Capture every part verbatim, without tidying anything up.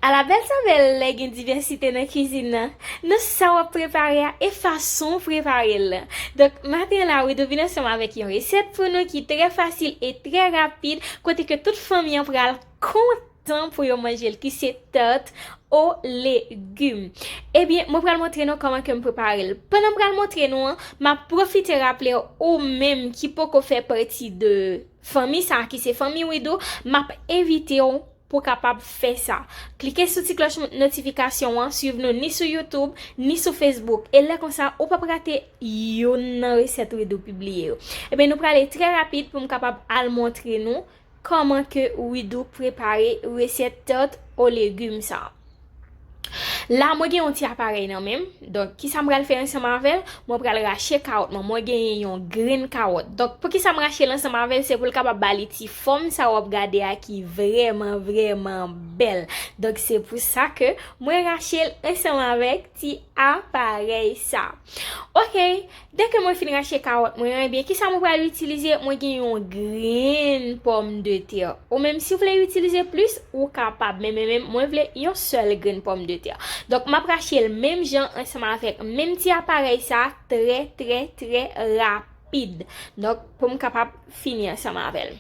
Ala bèl sa bèl lè gen divèsite nan kwizin nan, nan sa w ap prepare a e fason w prepare l lan. Donk, maten an la, Widoo vin ansanm avèk yon resèt pou nou ki trè fasil e trè rapid, kote ke tout fanmi an pral kontan pou yo manje l, ki se tart o legim. Ebyen, mwen pral montre nou kòman ke m prepare l. Pandan m pral montre nou an, m ap pwofite raple w, ou menm ki poko fè pati de fanmi sa a, ki se fanmi Widoo, m ap envite w pou w kapab fè sa. Klike sou ti klòch notifikasyon an, swiv nou ni sou YouTube, ni sou Facebook. E lè konsa, ou p ap rate youn nan resèt Widoo pibliye yo. Ebyen, nou prale trè rapid pou m kapab al montre nou kòman ke Widoo prepare resèt tart o legim sa a. La, mwen gen yon ti aparèy nan men m. Donk, kisa m pral fè ansanm avè l? Mwen pral rache kawòt mwen. Mwen genyen yon grenn kawòt. Donk, poukisa m rache l ansanm avè l? Se pou l kapab ba li ti fòm sa w ap gade a ki vrèman, vrèman bèl. Donk, se pou sa ke mwen rache l ansanm avèk ti aparèy sa. Oke, dèke mwen fin rache kawòt mwen an, ebyen, kisa mwen pral itilize? Mwen gen yon grenn pòmdetè. Ou menm, si w vle itilize plis, ou kapab. Men, men, men, mwen vle yon sèl grenn pòmdetè. Donk, m ap rache l menm jan ansanm avèk menm ti aparèy sa, trè, trè, trè rapid. Donk, pou m kapab fini ansanm avè l.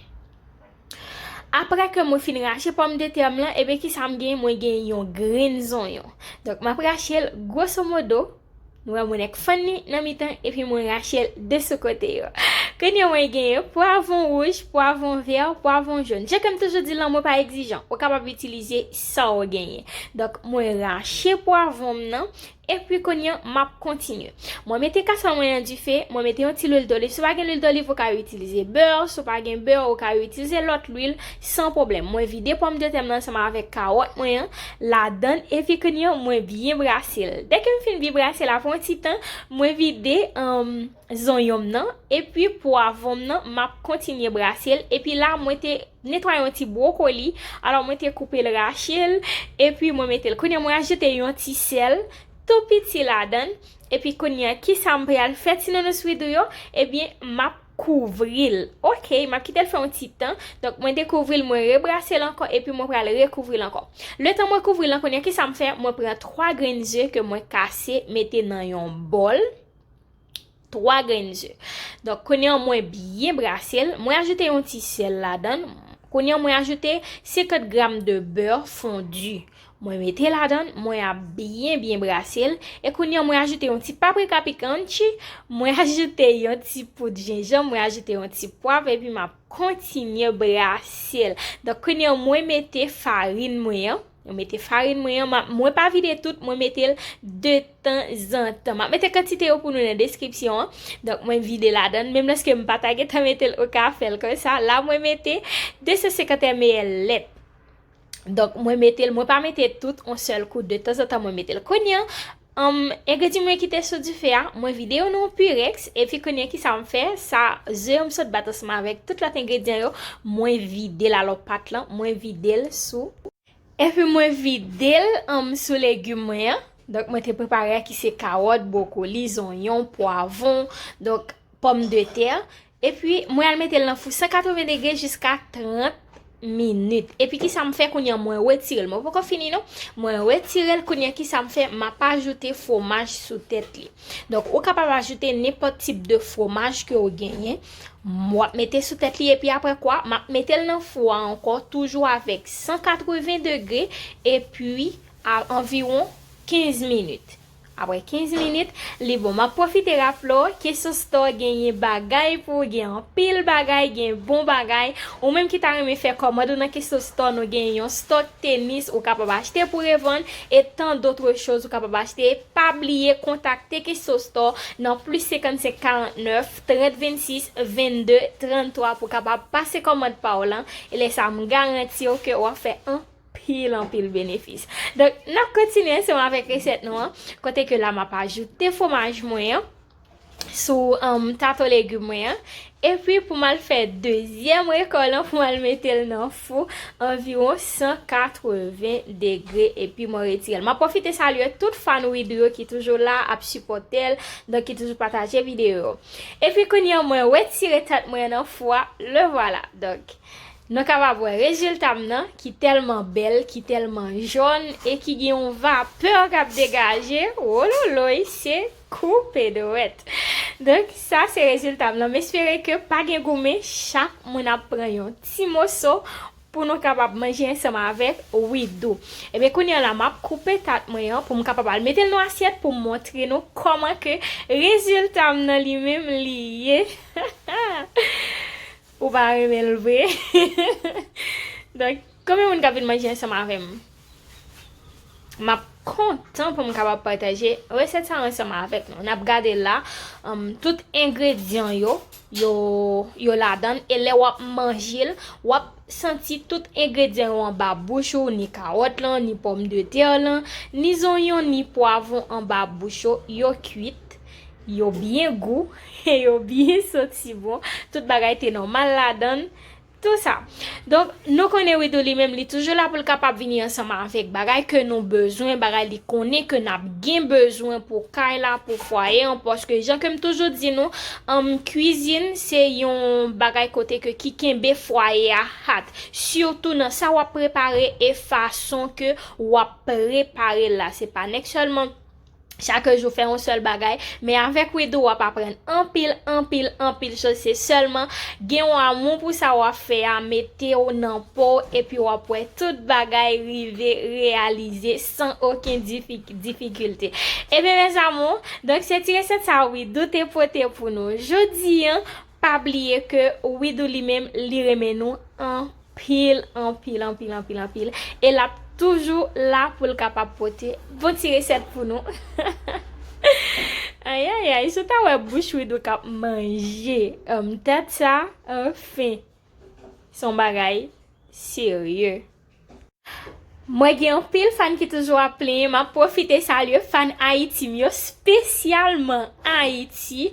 Apre ke mwen fin rache pòmdetè m lan, ebyen, kisa m gen? Mwen gen yon grenn zonyon. Donk, m ap rache l gwosomodo. Nou wè mwen nèk fann li nan mitan, epi mwen rache l de sou kote yo. Kounye a mwen genyen pwavwon wouj, pwavwon vè, pwavwon jòn. Jan ke m toujou di l lan, mwen pa egzijan. Ou kapab itilize sa w genyen. Donk, mwen rache pwavwon m nan, epi kounye a, m ap kontinye. Mwen mete kaswòl mwen nan dife, mwen mete yon ti lwil doliv. Si w pa gen lwil doliv, ou ka itilize bè. Si w pa gen bè, ou ka itilize lòt lwil, san pwoblèm. Mwen vide pòmdetè m nan ansanm avèk kawòt mwen an ladann, epi kounye a, mwen byen brase l. Dèke m fin byen brase l, apre yon ti tan, mwen vide, um, zonyon m nan, epi pwavwon m nan, m ap kontinye brase l, epi la, mwen te netwaye yon ti bwokoli, alò mwen te koupe l, rache l, epi mwen mete l. Kounye a, mwen ajoute yon ti sèl tou piti ladann, epi kounye a, kisa m pral fè, ti nounous Widoo yo? Ebyen, m ap kouvri l. Oke, m ap kite l fè yon ti tan. Donk, mwen dekouvri l, mwen rebrase l ankò, epi mwen pral rekouvri l ankò. Letan mwen kouvri l lan, kounye a, kisa m fè? Mwen pran twa grenn ze ke mwen kase, mete nan yon bòl. Twa grenn ze. Donk, kounye a, mwen byen brase l. Mwen ajoute yon ti sèl ladann. Kounye a, mwen ajoute senkant gram de bè fondi. Mwen mete ladann, mwen ap byen, byen brase l. E kounye a, mwen ajoute yon ti paprika picante. Mwen ajoute yon ti poud jenjanm. Mwen ajoute yon ti pwav. Epi m ap kontinye brase l. Donk, kounye a, mwen mete farin mwen an. Mwen mete farin mwen an. M ap, mwen pa vide tout, mwen mete l de tanzantan. M ap mete kantite yo pou nou nan deskripsyon an. Donk, mwen vide ladann. Menm lòske m pa ta gentan mete l, ou ka fè l konsa. La, mwen mete de san senkant mililitè. Donk, mwen mete l, mwen pa mete tout yon sèl kou, de tanzantan mwen mete l. Kounye a, um, engredyan mwen ki te sou dife a, mwen vide yo nan yon pirèks, epi kounye a kisa m fè, sa, ze yo m sot bat ansanm avèk tout lòt engredyan yo, mwen vide l alò pat lan, mwen vide l sou. Epi mwen vide l, um, sou legim mwen an. Donk, mwen te prepare a ki se kawòt, bwokoli, zonyon, pwavwon, donk, pòmdetè. Epi, mwen al mete l nan fou san katreven degre jiska trant minit. Epi, kisa m fè kounye a? Mwen retire l. Mwen poko fini non. Mwen retire l, kounye a, kisa m fè? M ap ajoute fwomaj sou tèt li. Donk, ou kapab ajoute nenpòt tip de fwomaj ke w genyen. M ap mete sou tèt li, epi apre kwa, m ap mete l nan fou a ankò, toujou avèk san katreven degre, epi a anviwon kenz minit. Apre kenz minit, li bon. M ap pwofite raple w, Keso Store genyen bagay pou w, gen anpil bagay, gen bon bagay. Ou menm ki ta renmen fè kòmand ou nan Keso Store, nou genyen yon stòk tenis, ou kapab achte pou revann, e tant d'autres choses ou kapab achte. Pa bliye kontakte Keso Store nan plis senkannsenk karantnèf, trant vennsis, vennde, tranntwa pou w kapab pase kòmand pa w lan. E lè sa, m garanti w ke w ap fè anpil, anpil benefis. Donk, n ap kontinye ansanm avèk resèt nou an, kote ke la m ap ajoute fwomaj mwen an sou, um, tart o legim mwen an. Epi, pou m al fè dezyèm rekò lan, pou m al mete l nan fou, anviwon san katreven degre, epi mwen retire l. M ap pwofite salye tout fan Widoo yo ki toujou la, ap sipòte l, donk ki toujou pataje videyo yo. Epi, kounye a, mwen retire tart mwen an nan fou a, le voilà. Donk, Nou kapab wè rezilta m nan ki tèlman bèl, ki tèlman jòn e ki gen yon vapè k ap degaje. Wololoy, se koupe dwèt. Donk, sa se rezilta m nan. M espere ke pa gen goumen, chak moun ap pran yon ti moso pou nou kapab manje ansanm avèk Widoo. Ebyen, kounye a la, m ap koupe tat mwen an pou m kapab al mete l nan asyèt pou m montre nou kòman ke rezilta m nan li menm li ye. Ou pa renmen l vre? Donk, konbyen moun k ap vin manje ansanm avè m? M ap kontan pou m kapab pataje resèt sa ansanm avèk nou. N ap gade la, um, tout engredyan yo, yo, yo ladan l. E lè w ap manje l, w ap santi tout engredyan yo anba bouch ou, ni kawòt lan, ni pòmdetè lan, ni zonyon, ni pwavwon anba bouch ou. Yo kwit, yo byen gou, e yo byen santi bon. Tout bagay te nòmal ladan l. Tou sa. Donk, nou konnen Widoo li menm, li toujou la pou l kapab vini ansanm avèk bagay ke nou bezwen, bagay li konnen ke n ap gen bezwen pou kay la, pou fwaye an, paske jan ke m toujou di nou, um, kwizin se yon bagay kote ke ki kenbe fwaye a hot. Sitou nan sa w ap prepare e fason ke w ap prepare l la. Se pa nèk sèlman chak jou fè yon sèl bagay, men avèk Widoo w ap aprann anpil, anpil, anpil choz. Se sèlman gen yon amou pou sa w ap fè a, mete w nan po w, epi w ap wè tout bagay rive reyalize san okenn difi-, difikilte. Ebyen, mes amours, donk se ti resèt sa Widoo te pote pou nou jodi an. Pa bliye ke Widoo li menm, li renmen nou anpil, anpil, anpil, anpil, anpil. E l ap toujou la pou l kapab pote bon ti resèt pou nou. Ayayay, si w ta wè bouch Widoo k ap manje, um, tèt sa, anfen, se yon bagay serye. Mwen gen anpil fan ki toujou ap plenyen, m ap pwofite salye fan Ayiti m yo, espesyalman Ayiti,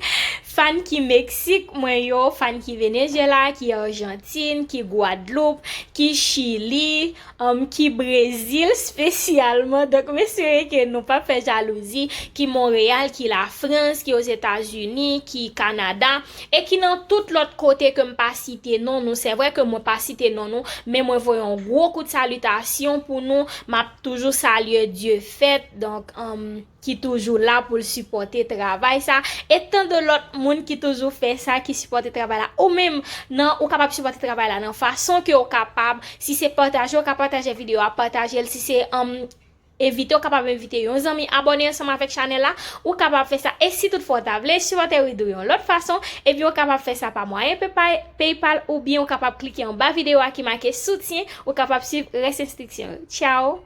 fan ki Meksik mwen yo, fan ki Venezyela, ki Ajantin, ki Gwadloup, ki Chili, um, ki Brezil espesyalman. Donk, m espere ke nou p ap fè jalouzi, ki Monreyal, ki Lafrans, ki Ozetazini, ki Kanada, e ki nan tout lòt kote ke m pa site non nou. Se vre ke mwen pa site non nou, men mwen voye yon gwo kout salitasyon pou nou. M ap toujou salye Dieu fait, donk, um, ki toujou la pou l sipòte travay sa. E tan de lòt moun ki toujou fè sa, ki sipòte travay la. Ou menm, nan, ou kapab sipòte travay la nan fason ke w kapab. Si se pataje, w ka pataje videyo a, pataje l. Si se, um, envite, w kapab envite yon zanmi abòne ansanm avèk chanèl la, ou kapab fè sa. E si toutfwa w ta vle sipòte Widoo yon lòt fason, ebyen w kapab fè sa pa mwayen PayPal, PayPal, oubyen w kapab klike anba videyo a ki make soutyen, ou kapab swiv rès enstriksyon yo. Tchao!